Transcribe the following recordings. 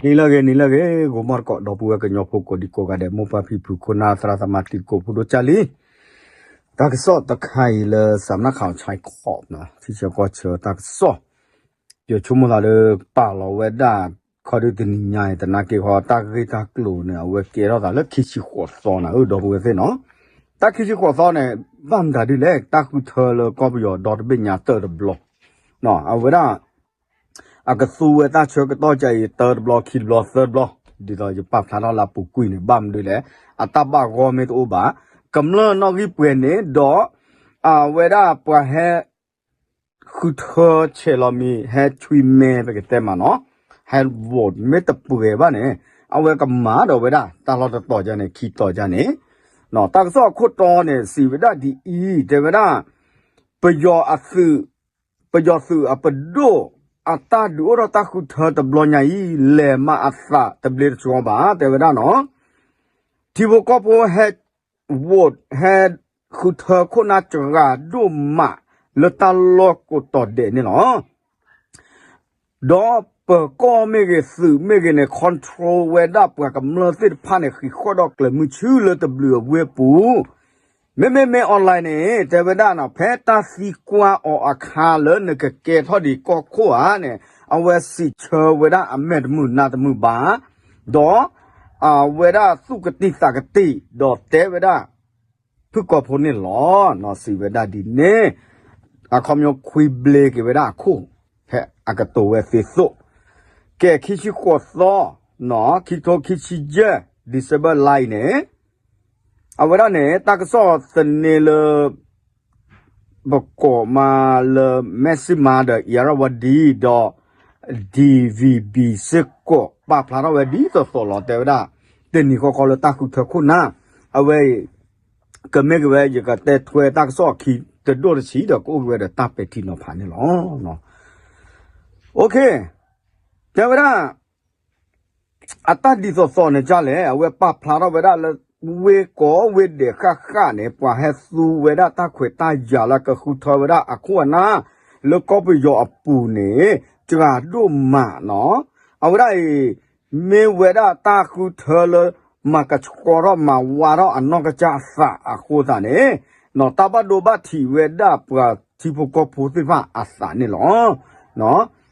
နံၤလၢအဂ့ၤ နံၤလၢအဂ့ၤ ဂီၤမီၢ်တကိး ဒီပုၢ်ဝဲၢ်ကညီဖိကိးဒံကိးဂၤဒဲး မိၢ်ပၢ်ဖံဖု ခိၣ်နၢ်သရၣ်သမါ တံၤသကိးဖိဒိၣ်ကၢ်လံ, တၢ်ကစီၣ်တခါအံၤလၢ စးမနၣ်ခး ဆဲးခီးနီၤ ထံဆၢကီၢ်ဆၢတၢ်ကစီၣ်, ယဆိကမိၣ်သးလၢ ပာ်လီၤဝဲဒၣ် ခီဒုတနံၤညါအံၤ သနာ်က့ဃီ တၢ်ဂ့ၢ်တၢ်ကျိၤန့ၣ် အဝဲကဲထီၣ်သးလၢခံဆံဃိးသီနၤဧၢ ဒီပုၢ်ဝဲၢ်သ့ၣ်နီၤ, တၢ်ခံဆံဃိးသီန့ၣ် ဘၣ်မတၤဒ်လဲၣ် တၢ်ဃုထၢလၢကီၢ်ပယီၤဒီတဘ့ၣ်ညါတၢၢ်တဘျီ, အဝဲဒၣ် အကသူဝဲတၢ်ဆၢကတီၢ်ကါအံၤ တၢတဘျီ ခံတဘျီ သၢတဘျီ, ဒ်သိးယပာ်ဖျါထီၣ်လၢအပူၤကွံာ်န့ၣ် ဘၣ်မနုၤလဲၣ် အတၢ်ဘၣ်ဂီၢ်မ့ၢ်တအိၣ်ဘၣ်, ကမျၢၢ်နီၣ်ဂံၢ်ပှဲၤန့ၣ်ဒီး အဝဲဒၣ်ပှၤဟဲ ဃုထၢဆဲးလီၤမံၤ ဟဲဆွံမဲ ပကတဲမးနီၤ, ဟဲ vote မ့ၢ်တပှဲၤဘၣ်န့ၣ် အဝဲကမၤဒီးဝဲဒၣ် တၢ်လီၢ်တတီၤကါန့ၣ် ခံတီၤကါန့ၣ်, တၢ်ကစီၣ်အခိၣ်တီန့ၣ် စံးဝဲဒၣ်ဒ်အံၤ တဲဝဲဒၣ် ပယီၤအသုး ပယီၤသုးအပဒိၣ် အတၢ်ဒုးအိၣ်ထီၣ်တၢ်ဃုထၢတဘျီညါအံၤ လဲၤမၤအသးတဘျ့တဆှီဘၣ် တဲဝဲဒၣ်နီၤ, ထံဖိကီၢ်ဖိဟဲ vote ဟဲဃုထၢခိၣ်နၢ်စှၤဒိၣ်မး လၢတၢ်လီၢ်ကိးတီၤဒဲးန့ၣ်လီၤ. ဒီးပၢၤကီၢ်မ့ၢ်ဂ့ၤ သုးမ့ၢ်ဂ့ၤန့ၣ် control ဝဲဒၣ်ပှၤကမျၢၢ်သ့ၣ်တဖၣ်န့ၣ် ဃံးဃီၣ်ဒီးကျၢၤမုၢ်ဆူလၢတဘျုးအဝ့ၢ်ပူၤ, မ့မ့ၢ် မ့ၢ် online န့ၣ် တဲဝဲဒၣ်နီၤ ဖဲတၢ်သံကွၢ်အီၤအခါလၢနကကဲထီၣ်ဒံးကီၢ်ခိၣ်ဧါန့ၣ် အဝဲစံးဆၢဝဲဒၣ်အမဲာ်တမုာ်နါတမုာ်ဘၣ်, ဒီး အဝဲဒၣ်သူၣ်ကတံၢ်သးကတံၢ် ဒီးတဲဝဲဒၣ် ဖုၣ်ကိာ်ဖိန့ၣ်လီၤ. စံးဝဲဒၣ်ဒ်န့ၣ် အခီပညီခွံဘျ့က့ၤဝဲဒၣ်အခိၣ် ဖဲအကတိၤဝဲသ့သိး, ကဲ ခံဆံဃိးသီ ခံထိခံဆံယဲၢ် December လါအံၤန့ၣ် အဝဲဒၣ်န့ၣ် တၢ်ကစီၣ်သန့လၢ ပကိးမးလၢ မဲၣ်စံမါဒီး အံၣ်ရၣ်ဝါဒံ ဒီး DVB စ့ၢ်ကီး ပာ်ဖျါထီၣ်ဝဲဒ်သိးသိးလီၤ တဲဝဲဒၣ် တနံၤဃီဃီလၢတၢ်ဃုထၢခိၣ်နၢ် အဝဲအံၤ ကမ့ၢ်က့ၤဝဲ ယကတဲထွဲတၢ်ကစီၣ်အခံတဒိၣ်တဆံ ဒီးကအိၣ်က့ၤဝဲဒီးတၢ်ပဲာ်ထံနီၤဖးန့ၣ်လီၤ. တဲဝဲဒၣ် အတၢ်ဒ်သိးသိးန့ၣ်ဒ်လဲၣ် အဝဲပာ်ဖျါထီၣ်ဝဲဒၣ်လၢ ဝ့ၢ်ကိးဝ့ၢ်ဒဲးဃၣ်ဃၣ်န့ၣ် ပှၤဟဲသူဝဲဒၣ်တၢ်ခွဲးတၢ်ယာ်လၢကဃုထၢဝဲဒၣ်အခိၣ်အနၢ် လၢကီၢ်ပယီၤအပူၤန့ၣ် စှၤဒိၣ်မးနီၤ. အဝဲဒၣ်အံၤ မ့ၢ်ဝဲဒၣ်တၢ်ဃုထၢလၢ မၤကဆှီထီၣ်မၤဝါထီၣ်အနီၢ်ကစၢ်အသးအဃိသတးန့ၣ် တၢ်ဘၣ်ဒိဘၣ်ထံးဝဲဒၣ်ပှၤထံဖိကီၢ်ဖိသ့ၣ်တဖၣ်အသးန့ၣ်လီၤ.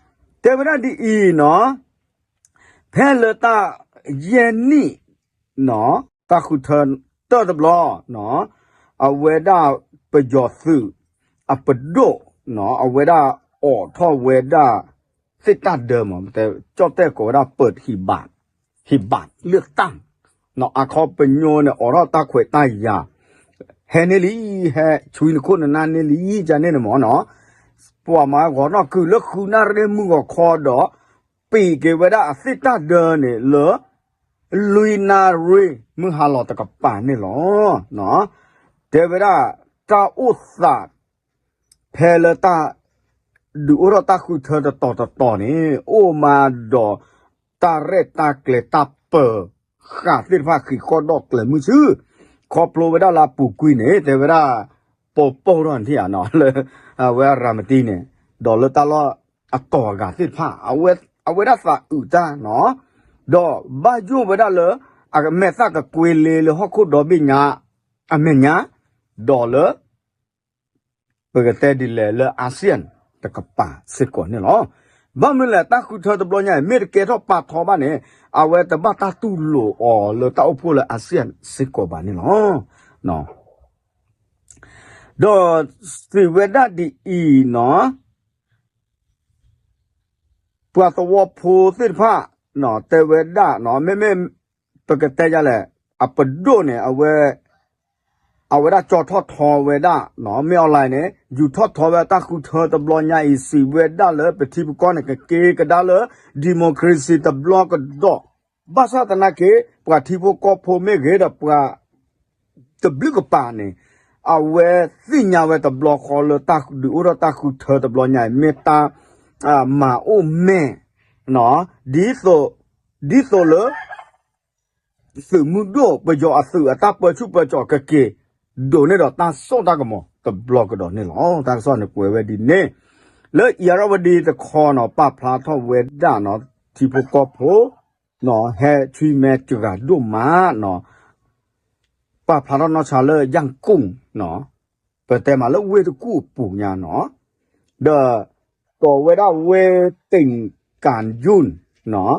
တဲဝဲဒၣ်ဒ်အံၤနီၤ ဖဲလၢတၢ်ယဲၢ်နံၣ် တၢ်ဃုထၢတၢၢ်တဘျီ အဝဲဒၣ်ပယီၤသုးအပဒိၣ် အဝဲဒၣ်အိးထီၣ်ဝဲဒၣ် သ့ၣ်တၢ်ဒၢမး ကၠီၣ်တဲၣ်ကိးဝဲဒၣ်ပၢၢ်ဟံၣ်ဘၣ် ဟံၣ်ဘၣ်လၢတၢ် အခီပညီန့ၣ် အိးထီၣ်တၢ်ခွဲးတၢ်ယာ် ဟဲန့ၢ်လံ ဟဲဆွံနခိၣ်နနၢ်န့ၢ်လံ ကန့ၣ်န့ၣ်မ့ၢ်နီၤ ပှၤမၤဂီၤနီၣ်ကုၢ်လၢဃုနၣ်ရံၣ်မုၢ်ဂီၤခီဒီး ပံာ်က့ၤဝဲဒၣ်အသ့ၣ်တၢ်ဒၢန့ၣ်လၢ လွံၢ်နၣ်ရံၣ်မုၢ်ဟါလီၤတကပၤန့ၣ်လီၤ. တဲဝဲဒၣ် တၢ်အိၣ်သး ဖဲလၢတၢ် ဒုးအိၣ်ထီၣ်တၢ်ဃုထၢတတီၤတတီၤန့ၣ် အိၣ်မးဒီး တၢ်ရဲၣ်တၢ်ကျဲၤတၢ်ပၢၤဃာ်သ့ၣ်တဖၣ်ဃံးဃီၣ်ဒီးကျၢၤမုၢ်ဆူၣ် ခီဖျိဝဲဒၣ်လၢအပူၤကွံာ်န့ၣ် တဲဝဲဒၣ် ပိာ်ပိာ်ထီၣ်န့ၣ်ဧါနီၤ လၢအဝဲအရၤမတံန့ၣ် ဒီးလၢတၢ်လီၢ်အတီၤအဂၤသ့ၣ်တဖၣ် အဝဲဒၣ်သးအုးတၢ်နီၤ ဒီးဘၣ်ယိၣ်ဝဲဒၣ်လၢ အမဲာ်သၣ်ကကွ့လ့လၢဟီၣ်ခိၣ်ဒီဘ့ၣ်ညါ အမဲာ်ညါ ဒီးလၢ ပကတဲဒ်လဲၣ်လၢ ASEAN တကပၤစ့ၢ်ကီးန့ၣ်လီၤ. ဘၣ်မနုၤလဲၣ် တၢ်ဃုထၢတဘျီညါအံၤ မ့ၢ်တကဲထီၣ်ပာ်ထီဘၣ်န့ၣ် အဝဲတဘၣ်တၢ်တူၢ်လိာ်အီၤလၢတၢ်အိၣ်ဖှိၣ်လၢ ASEAN စ့ၢ်ကီးဘၣ်န့ၣ်လီၤ. ဒီးစံးဝဲဒၣ်ဒ်အံၤနီၤ ပှၤသဝီဖိသ့ၣ်တဖၣ် တဲဝဲဒၣ် မ့မ့ၢ် ပကတဲယလဲၣ် အပဒိၣ်န့ၣ် အဝဲဒၣ်ကၠီထီၣ်ထီဝဲဒၣ် မ့ၢ် online န့ၣ် ယူၤထီၣ်ထီဝဲတၢ်ဃုထၢတဘျီညါအံၤ စံးဝဲဒၣ်လၢပထံပကီၢ်န့ၣ် ကက့ၤကဒါလၢ democracy တဘျီကဒီး ဘၣ်ဆၣ်သနာ်က့ ပှၤထံဖိကီၢ်ဖိမ့ၢ်ဂ့ၤဒီးပှၤ တဘျုးကပၤန့ၣ် အဝဲသ့ၣ်ညါဝဲတဘျီဃီလၢတၢ်ဒုးအိၣ်ထီၣ်တၢ်ဃုထၢတဘျီညါအံၤ မ့ၢ်တၢ် မၤအိၣ်မဲာ် ဒ်သိးလၢ သုးမုၢ်ဒိၣ် ပယီၤအသုးအတၢ်ပၢဆူၣ်ပၢစီးကက့ၤ ဒိးန့ၢ်ဒီးတၢ်စိတၢ်ကမီၤတဘျီကဒီးန့ၣ်လီၤ. တၢ်ကစီၣ်န့ၣ်ကွဲးဝဲဒ်န့ၣ် လၢအံၣ်ရဝတံတခီနီၤ ပာ်ဖျါထီၣ်ဝဲဒၣ်နီၤ ထံဖိကီၢ်ဖိ ဟဲဆွံမဲစှၤဒိၣ်မးနီၤ, ပာ်ဖျါထီၣ်နီၢ်ဆါလၢယၣ်ကိၣ်နီၤ, ပတဲမးလၢဝ့ၢ်တကူၣ်အပူၤညါနီၤ, ဒီး ကိးဝဲဒၣ်ဝ့ၢ်တ့ၣ်ကၣ်ယူၣ်နီၤ,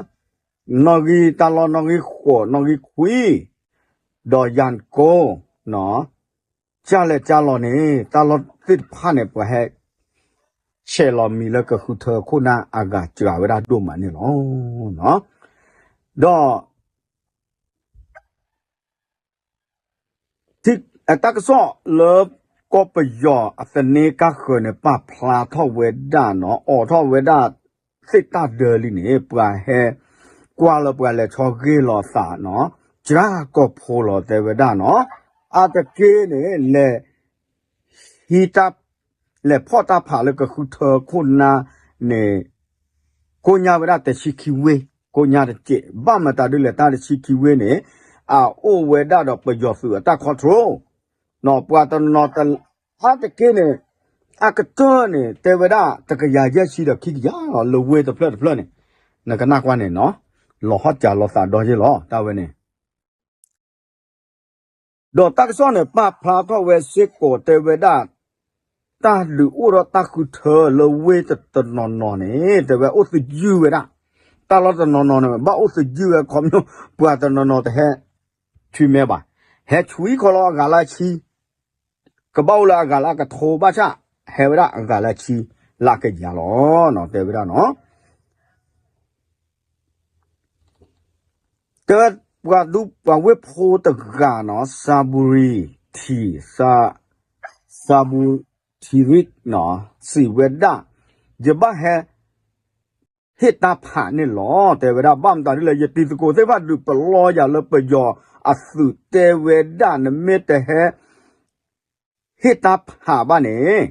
နီၣ်ဂံၢ်တၢ်လီၢ်နီၣ်ဂံၢ်ဃိး နီၣ်ဂံၢ်ခွံ ဒီးယၣ်ကိၣ်နီၤ, ကၢ်လဲၣ်ကၢ်လီၤန့ၣ် တၢ်လီၢ်သ့ၣ်တဖၣ်န့ၣ် ပှၤဟဲ ဆဲးလီၤမံၤလၢကဃုထၢခိၣ်နၢ်အဂၤစှၤဝဲဒၣ်ဒိၣ်မးန့ၣ်လီၤ. ဒီး တၢ်ကစီၣ်လၢကီၢ်ပယီၤအသန့ကါဃၢၤန့ၣ် ပာ်ဖျါထီၣ်ဝဲဒၣ်နီၤ, အိးထီၣ်ဝဲဒၣ်သ့ၣ်တၢ်ဒၢလံန့ၣ် ပှၤဟဲကွၢ်လၢပှၤလဲၤဆီဂ့ၢ်လီၤသးနီၤ, စှၤကီၢ်ဖိလီၤတဲဝဲဒၣ်နီၤ, အါတက့ၢ်န့ၣ် လဲၤ ဟံးတၢ် လဲၤဖီၣ်တၢ်ဖးလၢကဃုထၢခိၣ်နၢ်န့ၣ် ကိညၢ်ဝဲဒၣ်တဆံခံဝ့ၢ် ကိညၢ်တစဲး ဘၣ်မတၤဒ်လဲၣ်တၢ်တဆံခံဝ့ၢ်န့ၣ် အအိၣ်ဝဲဒၣ်ဒီးပယီၤသုးအတၢ် control နီၤ, ပှၤတနီၤနီၤ အါတက့ၢ်န့ၣ် အကတၢၢ်န့ၣ် တဲဝဲဒၣ်တကယၤယဲၢ်ဆံဒီးခံကယၤလီၤ လၢဝ့ၢ်တဖျၢၣ်တဖျၢၣ်န့ၣ် နကနၣ်ကွၢ်န့ၣ်နီၤ, လီၤဟီၣ်စၢၤလီၤသးဒီယ့ၢ်လီၤ တၢ်ဝဲန့ၣ် ဒီးတၢ်ကစီၣ်န့ၣ် ပာ်ဖျါထီၣ်ဝဲစ့ၢ်ကီးတဲဝဲဒၣ် တၢ်ဒုးအိၣ်ဒီးတၢ်ဃုထၢလၢဝ့ၢ်တနီၤနီၤန့ၣ် တဲဝဲအိၣ်သယုၢ်ဝဲဒၣ်, တၢ်လီၢ်တနီၤနီၤန့ၣ် ဘၣ်အိၣ်သယုၢ်ဝဲခီဖျိ ပှၤတနီၤနီၤတဟဲဆွံမဲဘၣ်, ဟဲဆွံခီလီၤအဂၤလၢဆံ ကဘၣ်အိၣ်လၢအဂၤလၢအကထိဘၣ်ဆၣ် ဟဲဝဲဒၣ်အဂၤလၢဆံ လၢအကယၤလီၤ တဲဝဲဒၣ်နီၤ. တဲဝဲ ပှၤဒူပှၤဝ့ၢ်ဖိတဂၤနီၤ စၤဘူရံထံၣ် စၤဘူထံရံၣ်နီၤ စံးဝဲဒၣ် ယဘၣ်ဟဲ ဟ့ၣ်တၢ်ဖးန့ၣ်လီၤ တဲဝဲဒၣ် ဘၣ်မတၤဒ်လဲၣ် ယတံၤသကိးသ့ၣ်တဖၣ်ဒုးပလီယၤလၢပယီၤအသုး တဲဝဲဒၣ် နမ့ၢ်တဟဲ ဟ့ၣ်တၢ်ဖးဘၣ်န့ၣ်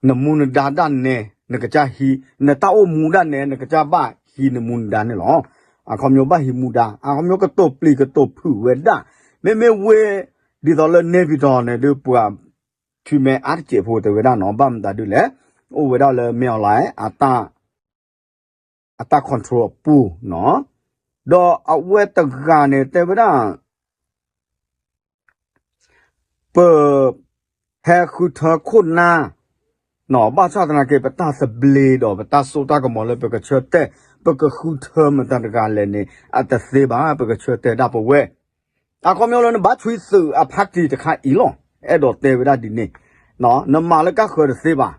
နမူနဒါဒၣ်နဲ နကစၢ်ဟံး နတၢ်အိၣ်မူဒၣ်နဲ နကစၢ်ဘၣ်ဟံးနမူနဒါန့ၣ်လီၤ. အခီပညီဘၣ်ဟံးမူဒါ အခီပညီကတိၤပျံၤကတိၤဖုးဝဲဒၣ် မ့မ့ၢ်ဝ့ၢ် ဒ်သိးလၢနဲပံၤတီၤန့ၣ်ဒုး ပှၤဆွံမဲအါတစဲးဖိတဲဝဲဒၣ်နီၤ ဘၣ်မတၤဒ်လဲၣ် အိၣ်ဝဲဒၣ်လၢမ့ၢ်အီၤလဲၣ် အတၢ် control အပူၤနီၤ ဒီးအဝဲတဂၤန့ၣ် တဲဝဲဒၣ် ပ ဟဲဃုထၢခိၣ်နၢ် ဘၣ်ဆၣ်သနာ်က့ ပတၢ်သဘျ့ဒီး ပတၢ်စိတၢ်ကမီၤလၢပကဆၢတဲာ် ပကဃုထၢမတၤတဂၤလဲၣ်န့ၣ် အတသ့ဘၣ် ပကဆၢတဲာ်ဒၣ်ပဝဲ အခီပညီလၢနဘၣ်ဆွံသုးအဖါတံၢ်တခါအံၤလီၤ အဲၣ်ဒိးတဲဝဲဒၣ်ဒ်န့ၣ် နမၤလၢကါဃၢၤတသ့ဘၣ်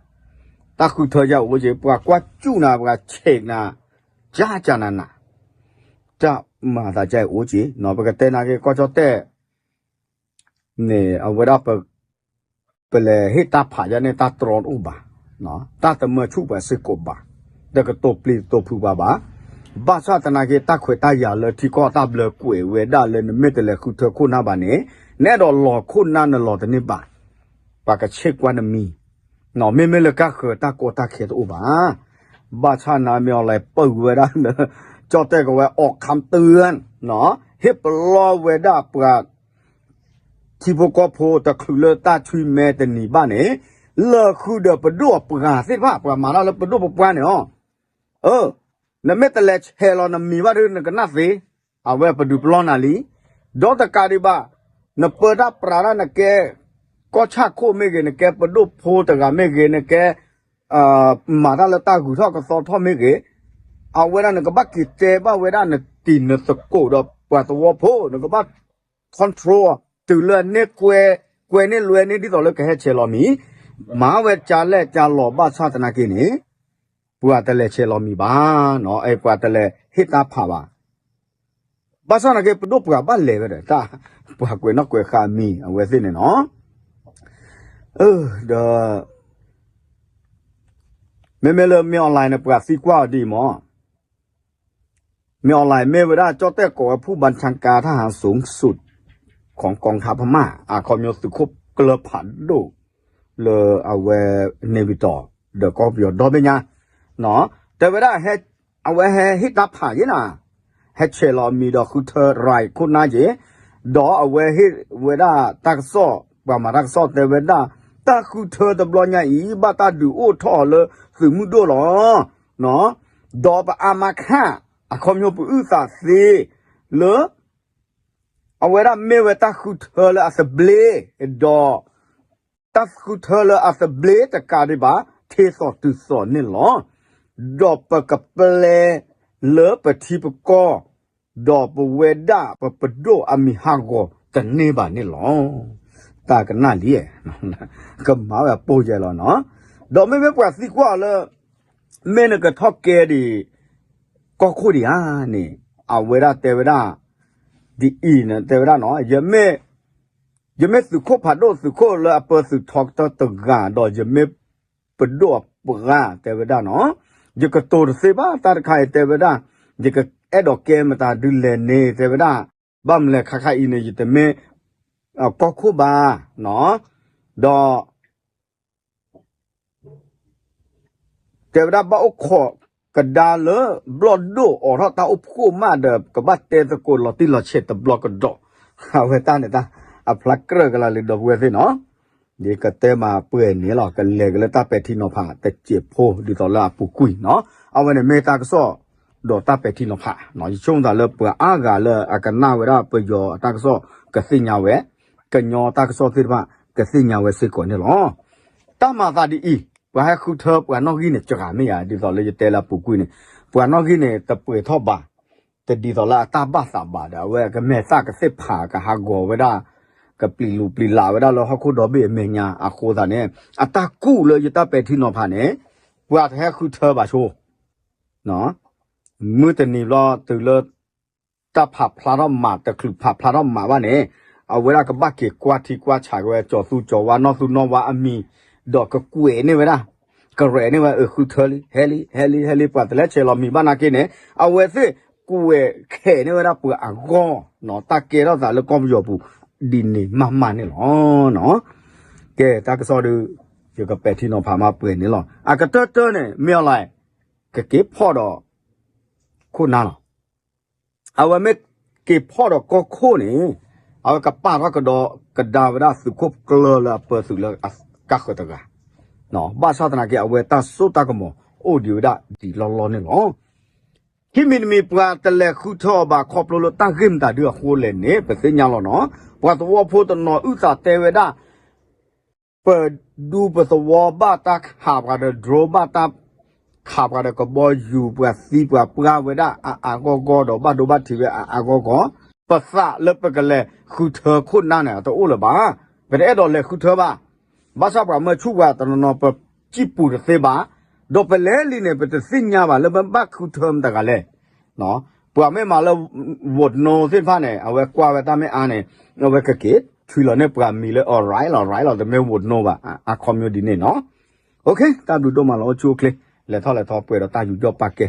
တၢ်ဃုထၢယအိၣ်က့ၤ ပှၤကွၢ်စူၣ်နၤ ပှၤဆဲးနၤ ကၢ်ကၢ်နၤနၤ တၢ်မၤသးကအိၣ်က့ၤ ပကတဲနၤက့ၤ ကီၢ်ကၠီၣ်တဲၣ် န့ၣ် အဝဲဒၣ် ပလဲၤဟ့ၣ်တၢ်ဖးယါန့ၣ် တၢ်တြီတအိၣ်ဘၣ်, တၢ်တမၢဆူၣ်ပှၤစ့ၢ်ကီးဘၣ်, တကတိၤပျံၤကတိၤဖုးပှၤဘၣ်. ဘၣ်ဆၣ်သနာ်က့ တၢ်ခွဲးတၢ်ယာ်လၢထံကီၢ်တၢ်ဘျၢကွဲးဝဲဒၣ်လၢနမ့ၢ်တလဲၤဃုထၢခိၣ်နၢ်ဘၣ်န့ၣ် နအဲၣ်ဒိးလီၤခိၣ်နၢ်နလီၤတန့ၢ်ဘၣ်, ပှၤကဆ့ၣ်ကွၢ်နမံၤ, မ့မ့ၢ်လၢကါဃၢၤတၢ်ကီတၢ်ခဲတအိၣ်ဘၣ်. ဘၣ်ဆၣ်နမ့ၢ်အီၤလဲၤပၢၢ်ဝဲဒၣ်လၢ ကၠီၣ်တဲၣ်ကဝဲအီၣ်ခၢၣ်တၢၢ် ဟ့ၣ်ပလီၢ်ဝဲဒၣ်ပှၤ ထံဖိကီၢ်ဖိတချုးလၢတၢ်ဆွံမဲတနံၤဘၣ်န့ၣ်, လၢာ်ဃုာ်ဒီးပဒိၣ်အပှၤသ့ၣ်တဖၣ် ပှၤမၤတၢ်လၢပဒိၣ်ပပှၢ်န့ၣ်လီၤ. အၢ, နမ့ၢ်တလဲၤဆဲးလီၤနမံၤဘၣ်ဒီးနကနၣ်သ့, အဝဲပဒုးပလီၢ်နၤလံ. ဒီးတကးဒံးဘၣ်, နပၢတၢ်ပြးတၢ်နကဲ ကီၢ်ဆၣ်ခိၣ်မ့ၢ်ဂ့ၤ, နကဲပဒိၣ်ဖိတဂၤမ့ၢ်ဂ့ၤ, နကဲ မၤတၢ်လၢတၢ်ဂုၤထီၣ်ကသီထီၣ်မ့ၢ်ဂ့ၤ, အဝဲဒၣ်နကဘၣ်က့ၤတဲဘၣ်ဝဲဒၣ်နတံၤနသကိးဒီးပှၤသဝီဖိ, နကဘၣ် control တုၤလၢအန့ၢ်ကွဲ, ကွဲန့ၢ်လွဲန့ၢ်ဒ်သိးလၢကဟဲဆဲးလီၤမံၤ, မၤဝဲကလဲၣ်ကလီၤဘၣ်ဆၣ်သနာ်က့န့ၣ်, ပှၤတလဲၤဆဲးလီၤမံၤဘၣ်, ပှၤတလဲၤဟ့ၣ်တၢ်ဖးဘၣ်. ဘၣ်ဆၣ်သနာ်က့ ပဒိၣ်ပှၤဘၣ်လဲၤဝဲဒီး တၢ်ပှၤကွဲးနီၣ်ကွဲးဃာ်မံၤအဝဲသ့ၣ်န့ၣ်နီၤ. ဒီး မ့မ့ၢ်လၢမ့ၢ်အီၣ်လဲၣ်န့ၣ် ပှၤသံကွၢ်အီၤဒ်အံၤမး, မ့ၢ်အီၣ်လဲၣ်မ့ၢ်ဝဲဒၣ် ကၠီၣ်တဲၣ်ကိးဝဲ ဖူၣ်ဘၣ်ဆၣ်ကါ ထၣ်ဟၣ်စိၤစိၤ ခီကီၢ်ခါဖမၢ် အခီပညီသုးခိၣ်ကျၢၢ်ဖးဒိၣ် လၢအဝဲ န့ၣ်ဝံၤတီၤ ဒီးကီၢ်ပယီၤဒီဘ့ၣ်ညါ တဲဝဲဒၣ် အဝဲဟဲဟ့ၣ်တၢ်ဖးယဲနၤ, ဟဲဆဲးလီၤအမံၤဒီးဃုထၢရၤခိၣ်နၢ်ယဲ, ဒီးအဝဲဟ့ၣ်ဝဲဒၣ်တၢ်ကစီၣ် ပှၤမၤတၢ်ကစီၣ်တဲဝဲဒၣ် တၢ်ဃုထၢတဘျီညါအံၤ ဘၣ်တၢ်ဒုးအိၣ်ထီၣ်အီၤလၢသုးမုၢ်ဒိၣ်လီၤ. ဒီးပအါမးခၣ် အခီပညီပအုၣ်သးသ့လၢ အဝဲဒၣ်မ့ၢ်ဝဲတၢ်ဃုထၢလၢအသဘျ့, ဒီး တၢ်ဃုထၢလၢအသဘျ့တကးဒံးဘၣ် ထ့သိးတုၤသိးန့ၣ်လီၤ. ဒီးပကပျဲလၢပထံပကီၢ်, ဒီးပဝဲဒၣ်ပပဒိၣ်အမံၤဟးဂီၤတန့ၢ်ဘၣ်န့ၣ်လီၤ. တၢ်ကနၣ်လံ, ကမၤဝဲအပိၢ်ယဲလီၤနီၤ. ဒီးမ့မ့ၢ်ပှၤသံကွၢ်အီၤလၢ မ့ၢ်နကထီၣ်ကဲဒံး ကီၢ်ခိၣ်ဒံးဧါန့ၣ်, အဝဲဒၣ်တဲဝဲဒၣ် ဒ်အံၤန့ၣ် တဲဝဲဒၣ်နီၤ, ယမ့ၢ်သုးခိၣ်ဖးဒိၣ် သုးခိၣ်လၢအပၢသုးထီကတၢၢ်တဂၤ ဒီးယမ့ၢ်ပဒိၣ်အပှၤ တဲဝဲဒၣ်နီၤ, ယကတိၤတသ့ဘၣ်တၢ်တခါအံၤ တဲဝဲဒၣ်, ယကအဲၣ်ဒိးကဲမတၤဒုလဲၣ်န့ၣ် တဲဝဲဒၣ်, ဘၣ်မနုၤလဲၣ် ခါခါအံၤန့ၣ် ယတမ့ၢ်ကီၢ်ခိၣ်ဘၣ်, ဒီး တဲဝဲဒၣ် ဘၣ်အိၣ်ခိးကဒါလၢ ဘျီၣ်ဒိၣ်အိးထီၣ်တၢ်အိၣ်ဖှိၣ်မးဒီး ကဘၣ်တဲသကိးလီၤတံၢ်လီၤဆဲးတဘျီကဒီး, အဝဲတၢ်န့ၣ်တၢ်အဖျါကြၢးကလီၤလံ ဒီပုၢ်ဝဲၢ်သ့ၣ်နီၤ, ယကတဲမၤပှဲၤန့ၣ်လီၤ. ကလဲၤကလၢတၢ်ပဲာ်ထံနီၤဖးတစဲးဖိ ဒ်သိးလၢအပူၤကွံာ်နီၤ, အဝဲန့ၣ်မ့ၢ်တၢ်ကစီၣ်ဒီးတၢ်ပဲာ်ထံနီၤဖး, ယဆိကမိၣ်သးလၢပှၤအါဂၤလၢအကနၣ်ဝဲဒၣ်ပယီၤအတၢ်ကစီၣ် ကသ့ၣ်ညါဝဲ, ကညီတၢ်ကစီၣ်သ့ၣ်တဖၣ် ကသ့ၣ်ညါဝဲစ့ၢ်ကီးန့ၣ်လီၤ. တၢ်မၤသးဒ်အံၤ, ပှၤဟဲဃုထၢပှၤနီၣ်ဂံၢ်န့ၣ် စှၤမ့ၢ်ဧါ, ဒ်သိးလၢယတဲလၢအပူၤကွံာ်န့ၣ်, ပှၤနီၣ်ဂံၢ်န့ၣ် တပှဲၤထီၣ်ဘၣ်, တဒ်သိးလၢအတၢ်ဘၣ်သးဘၣ်ဒီး အဝဲကမဲာ်သၣ်ကသ့ၣ်ဖးကဟးဂီၤဝဲဒၣ်, ကပျံၤလူၤပျံၤလးဝဲဒၣ်လၢဟီၣ်ခိၣ်ဒီဘ့ၣ်အမဲာ်ညါအဃိသတးန့ၣ်, အတၢ်ကူၣ်လၢယတၢ်ပဲာ်ထံနီၤဖးန့ၣ်, ပှၤတဟဲဃုထၢဘၣ်ဆိ မုၢ်တနံၤဘျီတုၤလၢ တၢ်ဖးဖျါထီၣ်မး တချုးဖးဖျါထီၣ်မးဘၣ်န့ၣ်, အဝဲဒၣ်ကဘၣ်က့ၤကွၢ်ထံကွၢ်ဆးက့ၤဝဲ ကၠီၤသူကၠီၤဝါ နီၢ်သူနီၢ်ဝါအမံၤ, ဒီးကကွဲးန့ၢ်ဝဲဒၣ်, ကရဲးန့ၢ်ဝဲ အဃုထၢလံ ဟဲလံ ဟဲလံ ဟဲလံ ပှၤတလဲဆဲးလီၤမံၤဘၣ်နာ်က့န့ၣ်, အဝဲသ့ၣ်ကွဲးခဲးန့ၢ်ဝဲဒၣ်ပှၤအဂီၢ်, တၢ်ကဲထီၣ်သးလၢကီၢ်ပယီၤပူၤ ဒ်န့ၣ်မးမးန့ၣ်လီၤ. ကဲ တၢ်ကစီၣ်ဒီး ယကပဲာ်ထံနီၤဖးမးပှဲၤန့ၣ်လီၤ. အကတၢၢ်တၢၢ်န့ၣ် မ့ၢ်အီၤလၢ ကက့ၤဖီၣ်ဒီး ခိၣ်နၢ်လီၤ. အဝဲမ့ၢ်က့ၤဖီၣ်ဒီးကီၢ်ခိၣ်န့ၣ်, အဝဲကပာ်ထီၣ်ကဒီးကဒါဝဲဒၣ်သုးခိၣ်ကျၢၢ်လၢအပၢသုးလၢကါဃၢၤတဂၤ, ဘၣ်ဆၣ်သနာ်က့ အဝဲတၢ်စိတၢ်ကမီၤအိၣ်ဒံးဝဲဒၣ်ဒံးလီၢ်လီၢ်န့ၣ်လီၤ. ခံမံၤတမံၤ ပှၤတလဲၤဃုထၢအီၤဘၣ် ခီဖျိလၢတၢ်ဂ့ၢ်မတၤဒုအဃိလဲၣ်န့ၣ် ပသ့ၣ်ညါလီၤနီၤ. ပှၤသဝီဖိတနီၤအုၣ်သးတဲဝဲဒၣ် ပဒူပသဝီဘၣ်တၢ်ခးပှၤဒီး drone ဘၣ်တၢ်ခးပှၤဒီးကဘီယူၤ ပှၤသံပှၤပှၢ်ဝဲဒၣ်အါအါဂီၢ်ဂီၢ်ဒီး ဘၣ်ဒိဘၣ်ထံးဝဲအါအါဂီၢ်ဂီၢ်, ပသးလၢပကလဲၤဃုထၢခိၣ်နၢ်န့ၣ် အတအိၣ်လၢၤဘၣ်. ပတအဲၣ်ဒိးလဲၤဃုထၢဘၣ်. ဘၣ်ဆၣ်ပှၤမၢဆူၣ်ပှၤတနီၤနီၤ ပစံၣ်ပူၤတသ့ဘၣ်. ဒီးပလဲၤလံန့ၣ် ပတသ့ၣ်ညါဘၣ်လၢပဘၣ်ဃုထၢမတၤတဂၤလဲၣ်. ပှၤမ့ၢ်မၤလၢ vote no သ့ၣ်တဖၣ်န့ၣ် အဝဲကွၢ်ဝဲတၢ်မ့ၢ်အါန့ၣ် အဝဲကက့ၤထွံလီၤန့ၢ်ပှၤမံၤလၢ အီၤ right လီၤ right လီၤ တမ့ၢ် vote no ဘၣ် အခီပညီဒ်န့ၣ်နီၤ. တၢ်ဘျုးဒိၣ်မးလီၤ အိၣ်ဆူၣ်အိၣ်ချ့ လဲၤထီၣ်လဲၤထီပှဲၤဒီးတၢ်ယူးယီၣ်ပာ်ကဲ